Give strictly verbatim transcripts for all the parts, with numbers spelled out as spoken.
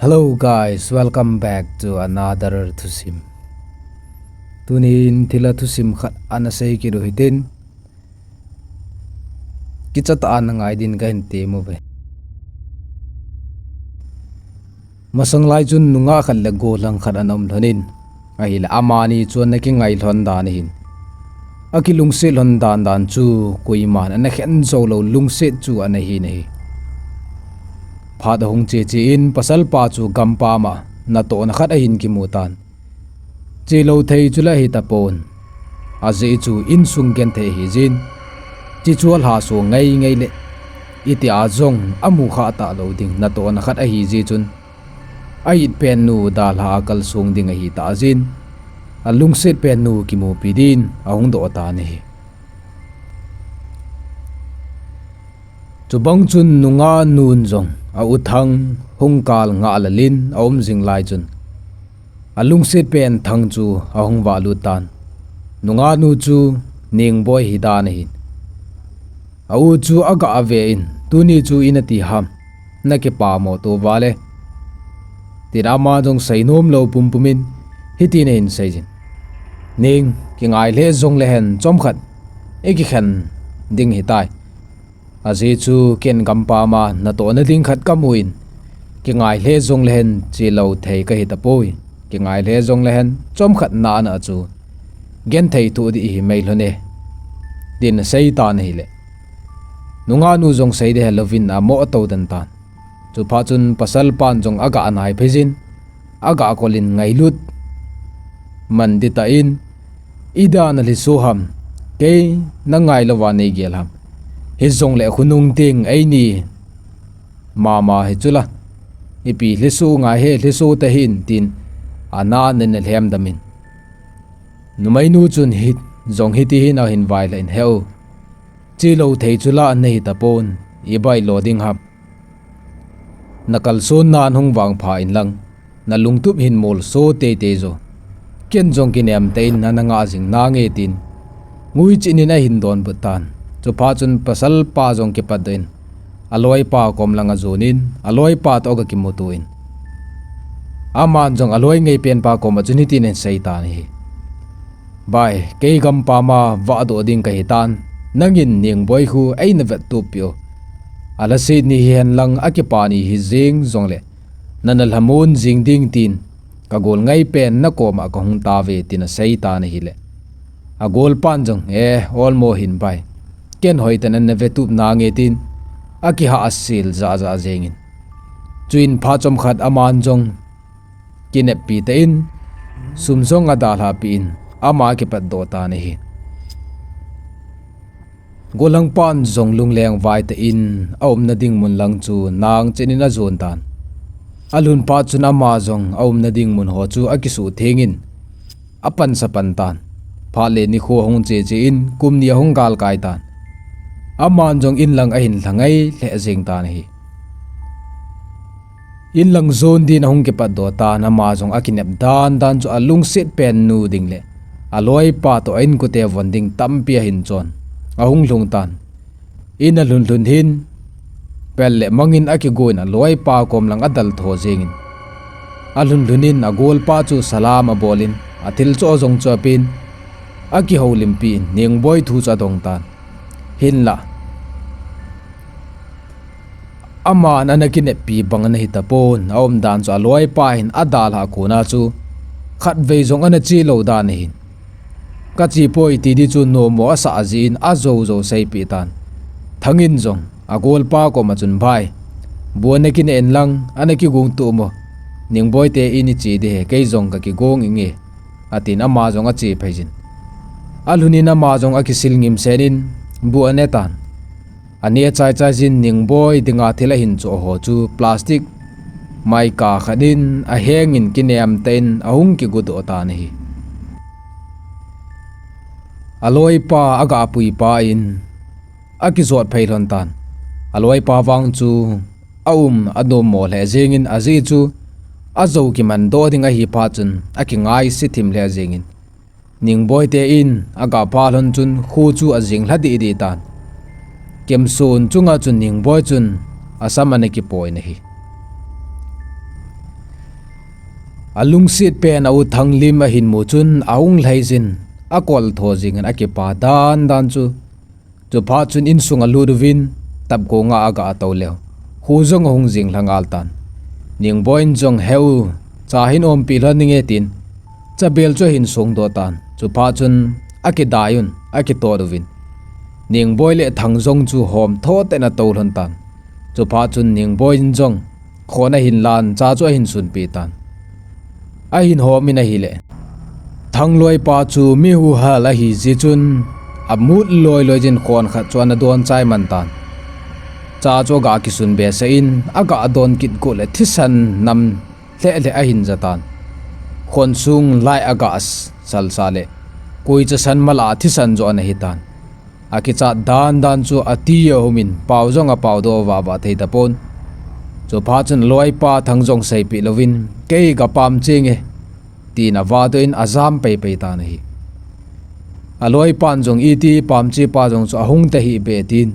Hello guys, welcome back to another thusim. Tunin thilha thusim khat ana sei kit u hitin, kichat a na ngai din kahin tem uve. Masang lai chun nungah khat le gollhang khat ana um lhonin, ahile amani chu ana kingai lhon dan ahin, akilungset lhon dan dan chu koiman ana khen jou lou lungset chu ana hin ahi. Phat ahung che che in pasalpa chu gampam a natohna khat ahin kimu tan. Chelou thei chu la ahi tapon. Ajeh chu insung genthei ahi jin, chichu alha so ngei ngei le, itia jong amu kha talou ding natohna khat ahi jeh chun, a-it pen nu dalha a kalsong ding ahi tah jin, alungset pen nu kimupi din ahung doh tan ahi. Chubang chun nungah nun jong a-u Thang hung kal ngah lal in aum jing lai chun, alungset pen Thang chu ahung vahlut tan. Nungah nu chu Nengboi hidan ahin, a-u chu aga ve in, tuni chu ina ti ham, nakipah mo to vale, tin ama jong seinom lou pumpum in hitin ahin seijin, Neng, kingai lheh jongle hen chomkhat ikikhen ding hitai. Ajeh chu ken gampam a natohna ding khat kamu in, kingai lheh jongle hen chelou thei kahi tapoi. Kingai lheh jongle hen chomkhat nana chu genthei thoh ding ihi mai lhon e, tin asei tan ahile, nungah nu jong sei ding helouvin amo atou den tan. Chuphat chun pasalpan jong aga nai phei jin, aga kol in ngailut man ding tah in, Idan a lhiso ham, kei nangai louva neigel ham, hijongle khonung teng eini mama hi chula, ipi lhiso ngai hi lhiso tahih in, tin ana nen alhem dam in, numeinu chun hi jong hiti hin ahin vailhah in, He u, chelou thei chula nahi tapon, ibailo ding ham? Nakalson nan hung vangpha inlang, nalungtup hin molso teitei jo. Ken jong kinem tah in nana ngah jing nange, tin nguichin in ahin donbut tan. Chuphat chun pasalpa jong kipatdoh in, aloipa kom lang ajon in, aloipa toh aga kimuto in, aman jong aloi ngeipenpa koma chun hitin ahin sei tan ahi, Bai, kei gampam a vahdoh ding kahitan, nangin Nengboi khu eina vettup peh u. Alhaset ni hihen lang akipa ni hijeng jongle, nana lhamon jing ding tin, kagol ngeipen nakoma kahung tauve, tin asei tan ahile, agolpan jong, E, olmo hih in bai, ken hoitah in ana vetup nange, tin akihahsel jahjah jengin, chuin phat chomkhat aman jong kineppi tah in, sum jong adalhah peh in, ama akipatdoh tan ahi. Gollhangpan jong lungleng vai tah in aumna ding mun lang chu nangchet in ajon tan. Alhun phat chun ama jong aumna ding mun ho chu akisuhtheng in, apansa pan tan. Phat le nikho ahung che che in, kum ni ahung galkai tan. Aman jong inlang ahin lhangai lheh jeng tan ahi. Inlang jon din ahung kipatdoh tan, ama jong akinep dandan chu alungset pen nu ding le aloipa toh a-inkote von ding tampi ahin chon, ahung lhung tan. In alhun lhun hin, pel le mangin akigon aloipa kom lang adaltho jengin, alhun lhun in agolpa chu salam abol in, athilchoh jong chu apen, akihoulimpi in Nengboi thu chu adong tan. Hinla, aman ana kineppi bang ana hitapon, aumdan chu aloipa hin adalhah kona chu khatvei jong ana chelou dan ahin, kache poi ti di chu nommo asah jeh in ajou jou seipeh tan. Thangin jong agolpa koma chun, Bai, bu ana kineh inlang ana kigong toh mo, Ningboite in iche ding ahi, kei jong kakigong inge, atin ama jong ache phei jin. Alhun in ama jong akisil ngimsen in bu ane tan. Aneh chaichai jin Ningboi dinga thil ahin choh ho chu plastic maika khat in ahengin kinem tah in ahung kigodoh tan ahi. Aloipa aga puipa in akijot phei lhon tan. Aloipa vang chu aum anommo lheh jengin, ajeh chu ajou kimandoh ding ahi phat chun akingaise thim lheh jengin, Ningboite in aga pha lhon chun kho chu ajing lha dehdeh tan. Kemson chunga chun Ningboi chun asam ana kipoi in ahi. Alungset pen a u Thanglim ahin mu chun ahung lhai jin, akol tho jingin akipa dan dan chu. Chuphat chun insung alut uvin, tapkong a aga tou leu, kho jong ahung jing lha ngal tan. Ningboi in jong, "He u, cha hin ompi lhon ninge," tin chabel chu ahin songdoh tan. Chuphat chun akidai un, akitot uvin, Ningboi le Thangjong chu hom tho tah in atou lhon tan. Chuphat chun Ningboi in jong khon ahin lan, cha chu ahin sunpeh tan. Ahin hom in ahile, Thangloipa chu mi huhal ahi jeh chun, amut loi loi jin khon khat chu ana don chai man tan. Cha chu aga kisun behseh in, aga don kit got le thisan nam lheh lheh ahin ja tan. Khon sung lai aga salsah le, koicha san mala thisan joh ana hi tan. Akichat dan dan chu ati ahum in, pao jong apao doh vah vah thei tapon. Chuphat chun aloipa Thangjong seipeh louvin, "Kei ka pamche nge," tin avadoh in ajam pei pei tan ahi. Aloipan jong, "Iti pamche pa jong chu ahung tahih beh," tin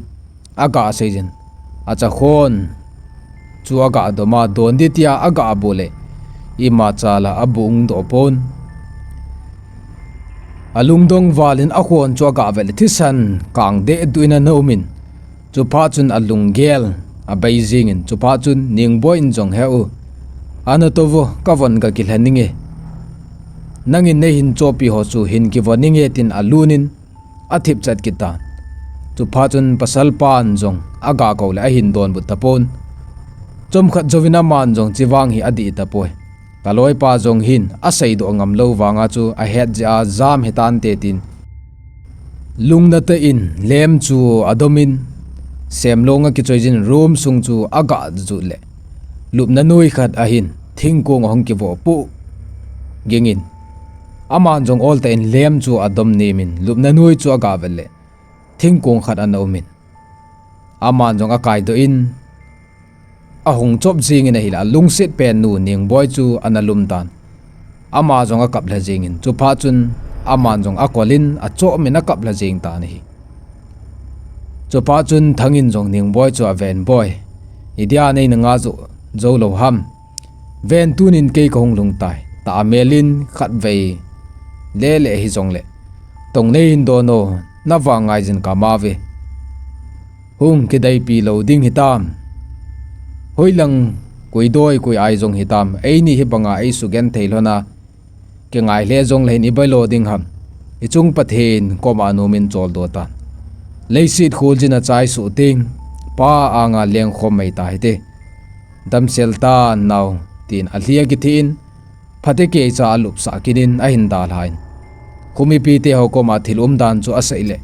aga sei jin, acha khon chu aga dom a, don ding tia aga bu le, imacha la abung doh pon. Alungdong val in akhon chu aga vet le thisan kang deh duh in ana um in, chuphat chun alunggel abei jing in, chuphat chun Ningboi in jong, "He u, ana tou vo, ka von ga kilha ninge. Nangin neihin chohpeh ho chu hin kivon ninge," tin alun in athip chat kit tan. Chuphat chun pasalpan jong aga kou le ahin donbut tapon. Chomkhat jouvin aman jong chuvang hi adih tapoi. Kaloipa jong hin aseidoh ngam lou vanga chu ahet jeh a jam hitante tin, lungna tah in lem chu adom in, semlong akichoi jin room sung chu aga jut le, lupna noi khat ahin thingkong ahung kivoh puh ging in, aman jong ol tah in lem chu adom nem in, lupna noi chu aga vet le, thingkong khat ana um in, aman jong akaidoh in, ahung chop jing in ahile, alungset pen nu Ningboi chu ana lum tan. Ama jong akap lha jing in, chuphat chun aman jong akol in, achom in akap lha jing tan ahi. Chuphat chun Thang in jong Ningboi chu aven, "Boi, idia neina nga jou, jou lou ham? Ven, tunin kei kahung lhung tai. Tahmel in khatvei le le hijongle tong neihin don o, navang ngai jin ka ma ve. Hung kideipi lou ding hitam? Hoilang koi doi koi ai jong hitam? Eini hibanga eisugenthei lhon a kingai lheh jongle hin ibai lo ding ham? Ichung Pathen koma nom in choldo tan. Leiset kholjin achai suh teng, Pa anga lengkhom mai tahite. Damsel tan nao," tin alhi akithih in, phatecha alupsah kit in ahin dalhan, khomipite ho koma thil umdan chu asei le,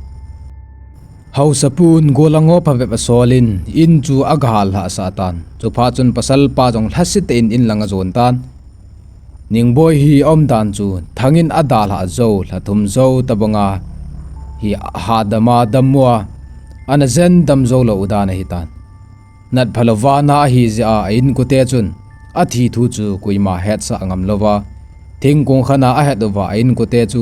haosapun gollhang ho phabep asol in, in chu aga hal lhahsah tan. Chuphat chun pasalpa jong lhasetah in inlang ajon tan. Ningboi hi aumdan chu Thang in adalhah jou lha thum jou tobanga hi hadam a dammo a, ana jen dam jou lou u dan ahitan. Natphalouva na ahijeh a a-inkote chun athi thu chu koima hetsah ngam louva, thingkong khat a ahet uva a-inkote chu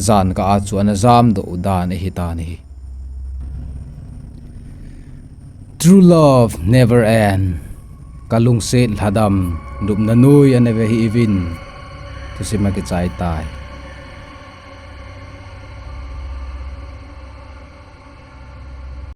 jankah a chu ana jamdoh u dan ahitan ahi. True love never end. Kalungset lhadam, lupna noi ana ve hih uvin. Thusim akichai tai.